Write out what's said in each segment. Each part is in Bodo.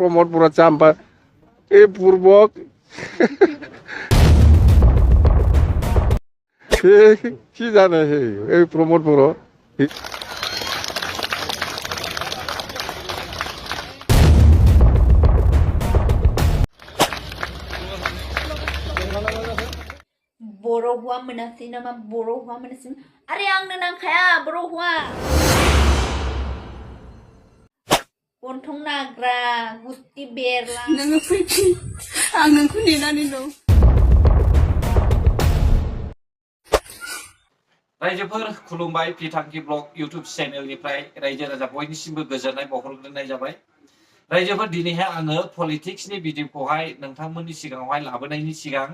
प्रमोद बर' जाम्बा ए बुर्बक কি জানে এই প্রমোদ বড় बर' हौवा मोनासै नामा बर' हौवा मोनासै आरे आंनो नांखाया बर' हौवा गन्थं नाग्रा गुस्ति बेरला नोङो फैफिन आं नोंखौ नेनानै दं रायजोफोर खुलुमबाय पिथांखि ब्लग इउट्यूब चेनेलनिफ्राय रायजो राजा बयनिसिमबो गोजोननाय बावहरग्रोनाय जाबाय रायजोफोर दिनैहाय आङो पलिटिक्सनि भिडिअखौहाय नोंथांमोननि सिगाङावहाय लाबोनायनि सिगां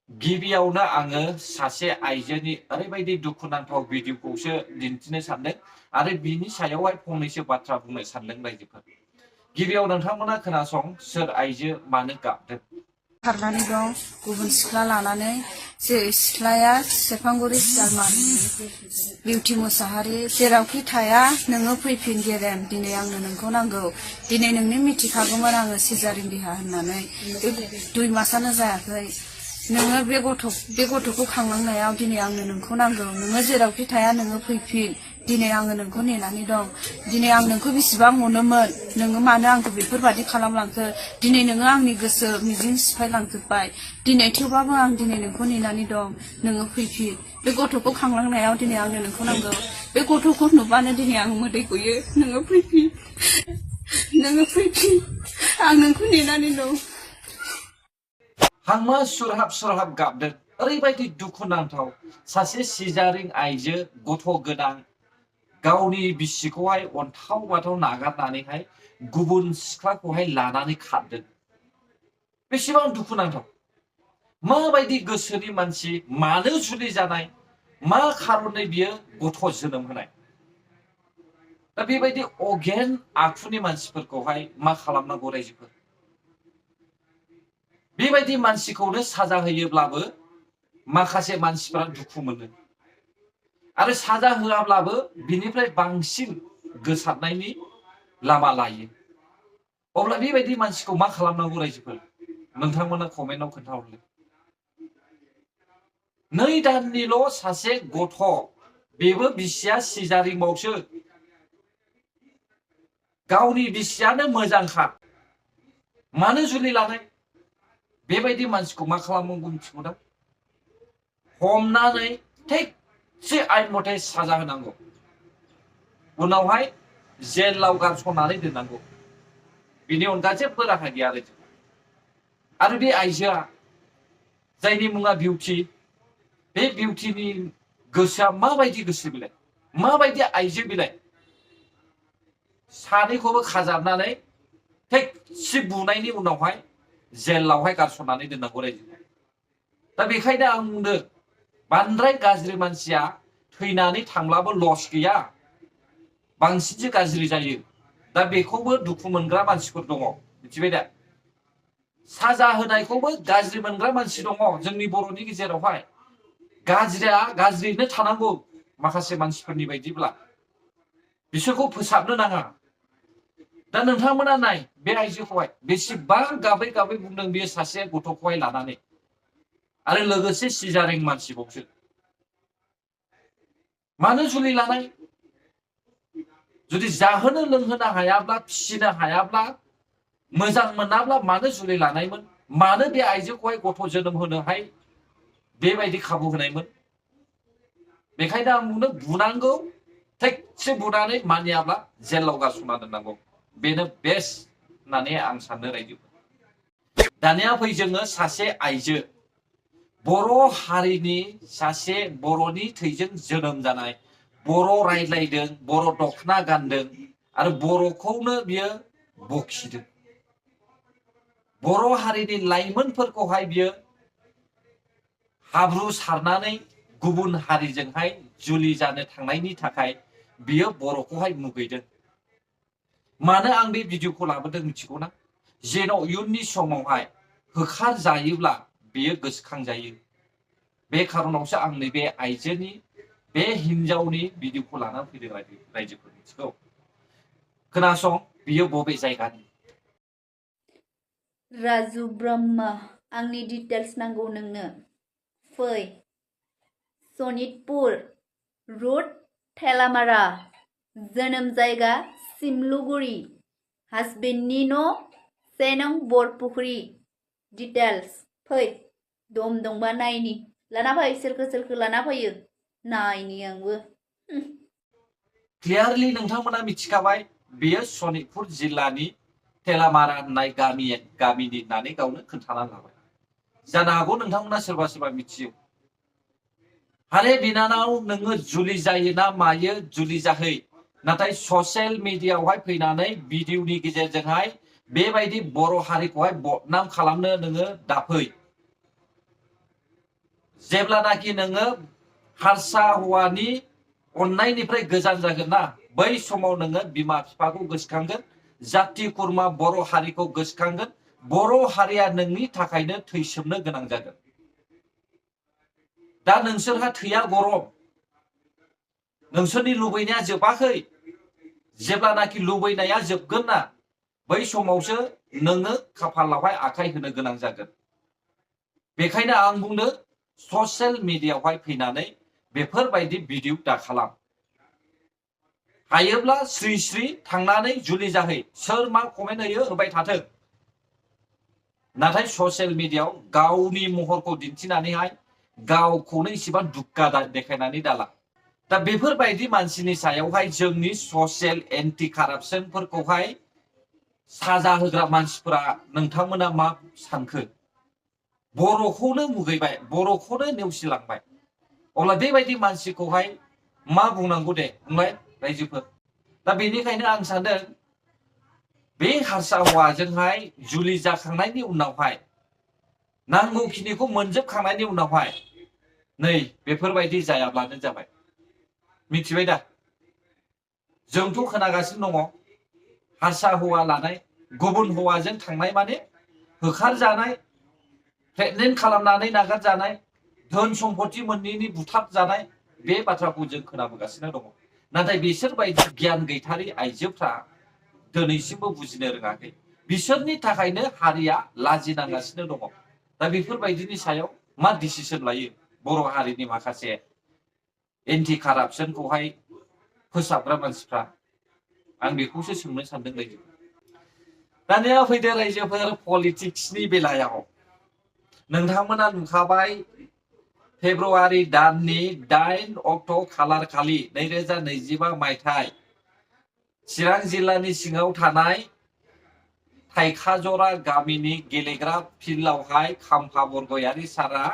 गिबियावनो आङो सासे आइजोनि ओरैबायदि दुखुनांथाव भिडिअखौसो दिन्थिनो सानदों आरो बिनि सायावहाय फंनैसो बाथ्रा बुंनो सानदों रायजोफोर गिबियाव नोंथांमोना खोनासं सोर आइजो मानो गाबदों खारनानै दं गुबुन सिख्ला लानानै जे सिख्लाया सेरफांगुरि सियालमारि बिउटि मुसाहारि जेरावखि थाया नोङो फैफिन गेरेम दिनै आंनो नोंखौ नांगौ दिनै नोंनि मिथिखागौमोन आङो सिजारिन देहा होननानै 2 मासानो जायाखै नोङो बे गथ'खौ खांलांनायाव दिनै आंनो नोंखौ नांगौ नोङो जेरावखि थाया नोङो फैफिन दिनै आङो नोंखौ नेनानै दं दिनै आं नोंखौ बेसेबां अनोमोन नोङो मानो आंखौ बेफोरबादि खालामलांखो दिनै नोङो आंनि गोसो मिजिं सिफायलांजोबबाय दिनै थेवबाबो आं दिनै नोंखौ नेनानै दं नोङो फैफिन बे गथ'खौ खांलांनायाव दिनै आंनो नोंखौ नांगौ बे गथ'खौ नुबानो दिनै आं मोदै गयो नोङो फैफिन आं नोंखौ नेनानै दं हांमा सुरहाब गाबदों ओरैबायदि दुखुनांथाव सासे सिजारिं आइजो गथ' गोनां गावनि बिसिखौहाय अन्थाव बाथाव नागारनानैहाय गुबुन सिख्लाखौहाय लानानै खारदों बेसेबां दुखुनांथाव माबायदि गोसोनि मानसि मानो जुलि जानाय मा खारनै बियो गथ' जोनोम होनाय दा बेबायदि अगेन आखुनि मानसिफोरखौहाय मा खालामनांगौ रायजोफोर बेबायदि मानसिखौनो साजा होयोब्लाबो माखासे मानसिफोरा दुखु मोनो आरो साजा होआब्लाबो बिनिफ्राय बांसिन गोसारनायनि लामा लायो अब्ला बेबायदि मानसिखौ मा खालामनांगौ रायजोफोर नोंथांमोना कमेन्टआव खोन्थाहरदो 2 दाननिल' सासे गथ' बेबो बिसिया सिजारिंआवसो गावनि बिसियानो मोजांखा मानो जुलि लानाय बेबायदि मानसिखौ मा खालामनांगौ मिथिगौ दा हमनानै थिगसे आइन मथे साजा होनांगौ उनावहाय जेलाव गारस'नानै दोननांगौ बिनि अनगा जेबो राहा गैया आरो बे आइजोआ जायनि मुङा बिउटि बे बिउटिनि गोसोआ माबायदि गोसो बिलाय माबायदि आइजो बिलाय सानैखौबो खाजाबनानै थिगसे बुनायनि उनावहाय जेलावहाय गारस'नानै दोननांगौ रायजो दा बेखायनो आं बुंदों बांद्राय गाज्रि मानसिया थैनानै थांब्लाबो लस गैया बांसिनसो गाज्रि जायो दा बेखौबो दुखु मोनग्रा मानसिफोर दङ मिथिबाय दा साजा होनायखौबो गाज्रि मोनग्रा मानसि दङ जोंनि बर'नि गेजेरावहाय गाज्रिया गाज्रियैनो थानांगौ माखासे मानसिफोरनि बायदिब्ला बिसोरखौ फोसाबनो नाङा दा नोंथांमोना नाय बे आइजोखौहाय बेसेबां गाबै बुंदों बेयो सासे गथ'खौहाय लानानै आरो लोगोसे सिजारिं मानसिबावसो मानो जुलि लानाय जुदि जाहोनो लोंहोनो हायाब्ला फिसिनो हायाब्ला मोजां मोनाब्ला मानो जुलि लानायमोन मानो बे आइजोखौहाय गथ' जोनोम होनोहाय बेबायदि खाबु होनायमोन बेखायनो आं बुंदों बुनांगौ थिगसे बुनानै मानियाब्ला जेलाव गारस'ना दोननांगौ बेनो बेस्ट होननानै आं साननो रायजो दानिया फै जोङो सासे आइजो बर' हारिनि सासे बर'नि थैजों जोनोम जानाय बर' रायज्लायदों बर' दखना गानदों आरो बर'खौनो बियो बखिदों बर' हारिनि लाइमोनफोरखौहाय बियो हाब्रु सारनानै गुबुन हारिजोंहाय जुलि जानो थांनायनि थाखाय बियो बर'खौहाय मुगैदों मानो आं बे भिडिअखौ लाबोदों मिथिगौ ना जेन' इयुननि समावहाय होखार जायोब्ला बियो गोसोखांजायो बे खारनावसो आं नैबे आइजोनि बे हिनजावनि भिडिअखौ लानानै फैदों रायजोफोर मिथिगौ खोनासं बियो बबे जायगानि राजु ब्रह्म आंनि डिटेल्स नांगौ नोंनो फै सनितपुर रुट थेलामारा जोनोम जायगा सिमलुगुरि हासबेन्डनि न' 1 नं बरपुख्रि डिटेल्स फै दम दंबा नायनि लाना फै सोरखो लाना फैयो नायनि आंबो क्लियारलि नोंथांमोना मिथिखाबाय बेयो सनितपुर जिल्लानि थेलामारा होननाय गामिनि होननानै गावनो खोन्थाना लाबाय जानो हागौ नोंथांमोना सोरबा मिथियो हारे बिनानाव नोङो जुलि जायो ना मायो जुलि जाहै नाथाय ससियेल मिडियायावहाय फैनानै भिडिअनि गेजेरजोंहाय बेबायदि बर' हारिखौहाय बदनाम खालामनो नोङो दाफै जेब्लानाखि नोङो हारसा हौवानि अननायनिफ्राय गोजान जागोन ना बै समाव नोङो बिमा बिफाखौ गोसोखांगोन जाति खुरमा बर' हारिखौ गोसोखांगोन बर' हारिया नोंनि थाखायनो थैसोमनो गोनां जागोन दा नोंसोरहा थैया गरम नोंसोरनि लुबैनाया जोबाखै जेब्लानाखि लुबैनाया जोबगोन ना बै समावसो नोङो खाफालावहाय आखाइ होनो गोनां जागोन बेखायनो आं बुंनो ससियेल मिडियायावहाय फैनानै बेफोरबायदि भिडिअ दाखालाम हायोब्ला स्रि थांनानै जुलि जाहै सोर मा कमेन्ट होयो होबाय थाथों नाथाय ससियेल मिडियायाव गावनि महरखौ दिन्थिनानैहाय गावखौनो इसेबां दुग्गा देखायनानै दाला दा बेफोरबायदि मानसिनि सायावहाय जोंनि ससियेल एन्टि कारापसनफोरखौहाय साजा होग्रा मानसिफोरा नोंथांमोना मा सानखो बर'खौनो मुगैबाय बर'खौनो नेवसिलांबाय अब्ला बेबायदि मानसिखौहाय मा बुंनांगौ दे बुंबाय रायजोफोर दा बेनिखायनो आं सानदों बे हारसा हौवाजोंहाय जुलि जाखांनायनि उनावहाय नांगौखिनिखौ मोनजोबखांनायनि उनावहाय नै बेफोरबायदि जायाब्लानो जाबाय मिथिबाय दा जोंथ' खोनागासिनो दङ हारसा हौवा लानाय गुबुन हौवाजों थांनाय माने होखारजानाय प्रेगनेन्ट खालामनानै नागारजानाय धोन सम्पति मोनैनि बुथार जानाय बे बाथ्राखौ जों खोनाबोगासिनो दङ नाथाय बिसोरबायदि गियान गैथारि आइजोफ्रा दिनैसिमबो बुजिनो रोङाखै बिसोरनि थाखायनो हारिया लाजिनांगासिनो दङ दा बेफोरबायदिनि सायाव मा डिसिसन लायो बर' हारिनि माखासे एन्टि कारापसनखौहाय फोसाबग्रा मानसिफ्रा आं बेखौसो सोंनो सानदों रायजो दानिया फैदो रायजोफोर पलिटिक्सनि बेलायाव नोंथांमोना नुखाबाय फेब्रुवारि दाननि 8 अक्ट' खालार खालि 2025 मायथाइ चिरां जिल्लानि सिङाव थानाय थाइखाजरा गामिनि गेलेग्रा फिल्डआवहाय खाम्फा बरगयारि सारा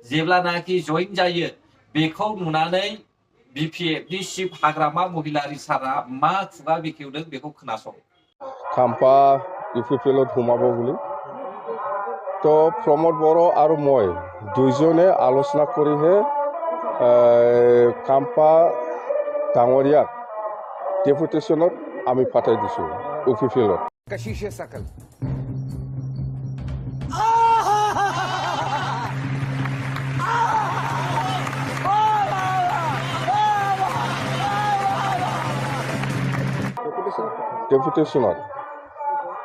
जेब्लानाखि जइन जायो बेखौ नुनानै बिपिएफनि चिफ हाग्रामा महिलारि सारा मा खुगा बेखेवदों बेखौ खोनासं खाम्फा इउपिपिएलत সোমাব বুলি তো প্ৰমোদ বড়ো আৰু মই দুইজনে আলোচনা কৰিহে খাম্পা ডাঙৰীয়াক ডেপুটেশ্যনত আমি পাঠাই দিছোঁ ইউপিপিএলত कशिशे सकल ডেপুটেশ্যনত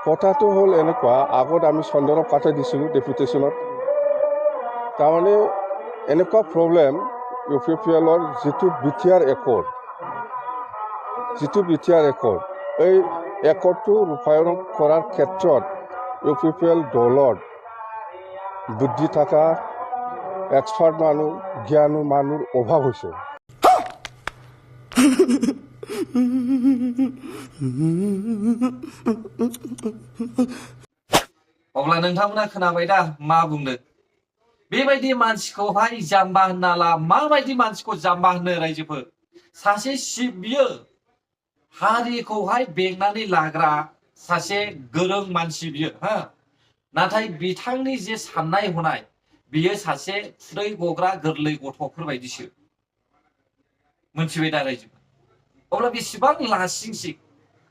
কথাটো হ'ল এনেকুৱা আগত আমি চন্দনক পাঠাই দিছিলোঁ ডেপুটেশ্যনত তাৰমানে এনেকুৱা প্ৰব্লেম ইউপিপিএলৰ যিটো বিটিআৰ একৰ্ড এই একৰ্ডটো ৰূপায়ণ কৰাৰ ক্ষেত্ৰত ইউপিপিএল দলত বুদ্ধি থকা এক্সপাৰ্ট মানুহ জ্ঞানী মানুহৰ অভাৱ হৈছে अब्ला नोंथांमोना खोनाबाय दा मा बुंदों बेबायदि मानसिखौहाय जाम्बा होननाला माबायदि मानसिखौ जाम्बा होनो रायजोफोर सासे बियो हारिखौहाय बेंनानै लाग्रा सासे गोरों मानसि बियो हा नाथाय बिथांनि जे साननाय हनाय बियो सासे खुदै गग्रा गोरलै गथ'फोर बायदिसो मोनथिबाय दा रायजोफोर अब्ला बेसेबां लासिंसिं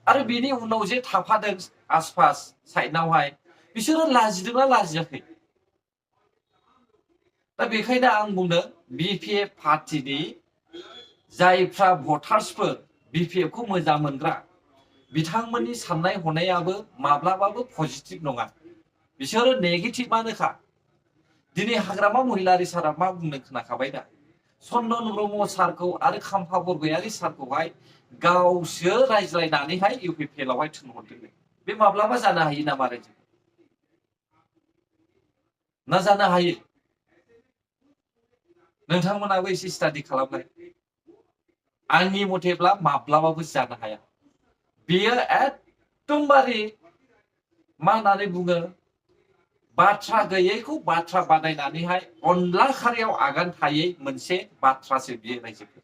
आरो बेनि उनाव जे थाफादों आसपास साइडनावहाय बिसोरो लाजिदोंना लाजियाखै दा बेखायनो आं बुंदों बिपिएफ पार्टिनि जायफ्रा भटार्सफोर बिपिएफखौ मोजां मोनग्रा बिथांमोननि साननाय हनायाबो माब्लाबाबो पजिटिभ नङा बिसोरो नेगेटिभआनोखा दिनै हाग्रामा महिलारि सारा मा बुंनो खोनाखाबाय दा चन्दन ब्रह्म सारखौ आरो खाम्फा बरगयारि सारखौहाय गावसो रायज्लायनानैहाय UPPL आवहाय थिनहरदों बे माब्लाबा जानो हायो नामा रायजो ना जानो हायो नोंथांमोनाबो एसे स्टाडि खालामनाय आंनि मथेब्ला माब्लाबाबो जानो हाया बेयो एकदमबारे मा होननानै बुङो बाथ्रा गैयैखौ बाथ्रा बानायनानैहाय अनला खारियाव आगान थायै मोनसे बाथ्रासो बियो रायजोफोर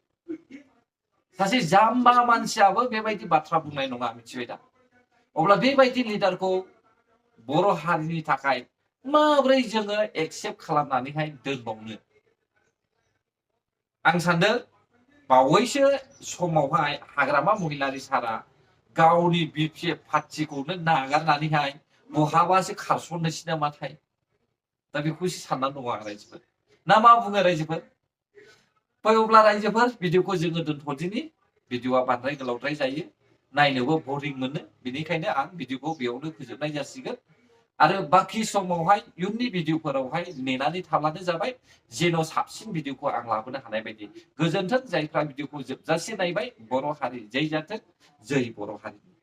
सासे जाम्बा मानसियाबो बेबायदि बाथ्रा बुंनाय नङा मिथिबाय दा अब्ला बेबायदि लिडारखौ बर' हारिनि थाखाय माब्रै जोङो एक्सेप्ट खालामनानैहाय दोनबावनो आं सानदों बावैसो समावहाय हाग्रामा महिलारि सारा गावनि BPF पार्टिखौनो नागारनानैहाय बहाबासो खारस'ननोसै नामाथाय दा बेखौसो साननानै दङ आं रायजोफोर ना मा बुङो रायजोफोर फै अब्ला रायजोफोर भिडिअखौ जोङो दोनथ'दिनि भिडिअआ बांद्राय गोलावद्राय जायो नायनोबो बरिं मोनो बेनिखायनो आं भिडिअखौ बेयावनो फोजोबनाय जासिगोन आरो बाखि समावहाय इयुननि भिडिअफोरावहाय नेनानै थाब्लानो जाबाय जेन' साबसिन भिडिअखौ आं लाबोनो हानाय बायदि गोजोन्थों जायफ्रा भिडिअखौ जोबजासे नायबाय बर' हारि जै जाथों जै बर' हारि